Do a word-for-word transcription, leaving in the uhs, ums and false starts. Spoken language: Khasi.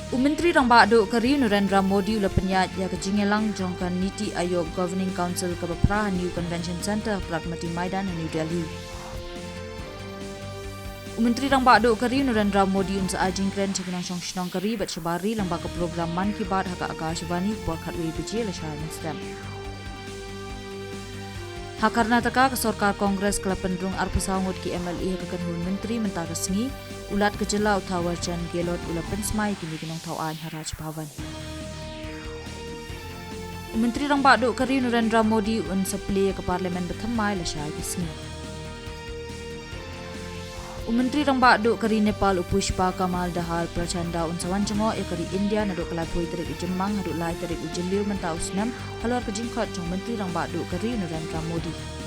U Myntri Rangbah Duh ka ri u Narendra Modi u la pynïaid ïa ka jingïalang jong ka NITI Aayog Governing Council kaba phra ha New Convention Centre, Pragati Maidan, New Delhi. U Myntri Rangbah Duh ka ri u Narendra Modi un sa ai jingkren sha ki nongshong shnong ka ri bad shabar ri lyngba ka program Mann Ki Baat ha ka Akashvani por khatwei baje lashai mynstep. Ha Karnataka, ka sorkar Congress ka la pynrung arphew saw ngut ki MLA ha ka kynhun myntri mynta ka sngi. U Lat ka jylla u Thawar Chand Gehlot u la pynsmai ïa kine ki nongthaw aiñ ha Raj Bhavan. U Myntri Rangbah Duh ka ri u Narendra Modi un sa plie ïa ka Parliament ba thymmai lashai ka sngi. U Myntri Rangbah Duh ka ri Nepal u Pushpa Kamal Dahal Prachanda un sa wan jngoh ïa ka ri India naduh ka laiphew tarik u Jymmang haduh lai tarik u Jylliew mynta u snem halor ka jingkhot jong u Myntri Rangbah Duh ka ri u Narendra Modi.